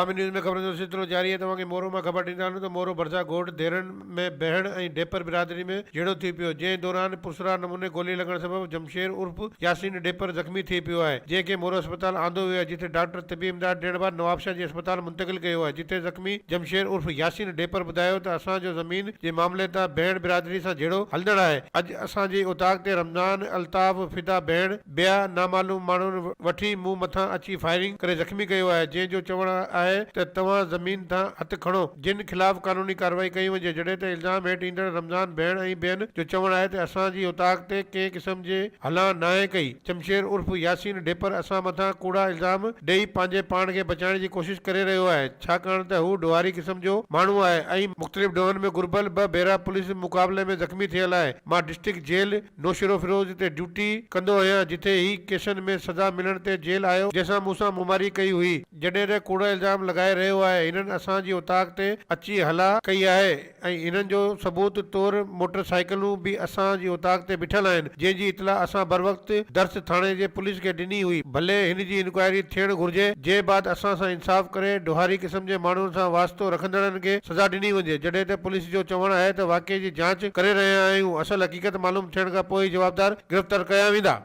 عوامي news ۾ خبرن جو سلسلو جاري آهي توهان کي مورو مان خبر ڏيندا هلون ته مورو ڀرسان ڳوٺ ڌيرن ۾ بهڻ ۽ ڊيپر برادري ۾ جهيڙو ٿي پيو جنهن دوران پرسرار نموني گولي لڳڻ سبب جمشير عرف ياسين ڊيپر زخمي ٿي پيو آهي جنهن کي مورو اسپتال آندو ويو آهي جتي ڊاڪٽر طبي امداد ڏيڻ بعد نوابشاهه جي اسپتال منتقل ڪيو آهي جتي زخمي جمشير عرف ياسين ڊيپر ٻڌايو ته اسان جو زمين جي معاملي تان بهڻ برادري سان جهيڙو هلندڙ آهي اڄ اسان جي اوطاق تي رمضان الطاف فدا بهڻ ٻيا نامعلوم ماڻهن وٺي مون مٿان اچي فائرنگ ڪري زخمي ڪيو آهي، جنهن جو چوڻ آهي ته توهان زمين تان هٿ کڻو، جن خلاف قانوني ڪارروائي ڪئي وڃي، جڏهن ته الزام هيٺ ايندڙ رمضان ڀيڻ ۽ ٻين جو چوڻ آهي ته اسان جي اوطاق تي ڪنهن قسم جي هلان ناهي ڪئي، شمشير عرف ياسين ڍيپر اسان مٿان ڪوڙا الزام ڏئي پنهنجي پاڻ کي بچائڻ جي ڪوشش ڪري رهيو آهي، ڇاڪاڻ ته هو ڏوهاري قسم جو ماڻهو آهي ۽ مختلف ڏوهن ۾ گهربل ٻه ڀيرا پوليس مقابلي ۾ زخمي ٿيل آهي، مان ڊسٽرڪٽ جيل نوشهروفيروز تي ڊيوٽي ڪندو هيان جتي هي ڪيسن ۾ سزا ملڻ تي جيل آيو جنهن سان مون سان مماري ڪئي هئي جڏهن ته ڪوڙا الزام لڳائي رهيو آهي هنن اسان جي اوطاق تي اچي هلا ڪئي آهي ۽ هنن جو ثبوت طور موٽر سائيڪلون به اسان جي اوطاق تي بيٺل آهن جنهن جي اطلاع اسان بروقت درس ٿاڻي جي پوليس کي ڏني هئي ڀلي هن جي انڪوائري ٿيڻ گهرجي جنهن بعد اسان سان انصاف ڪري ڏوهاري قسم جي ماڻهن سان واسطو رکندڙن کي سزا ڏني وڃي جڏهن ته پوليس جو چوڻ آهي ته واقعي جي جاچ ڪري رهيا آهيون اصل حقيقت معلوم ٿيڻ کان پوء ئي جوابدار گرفتار ڪيا ويندا.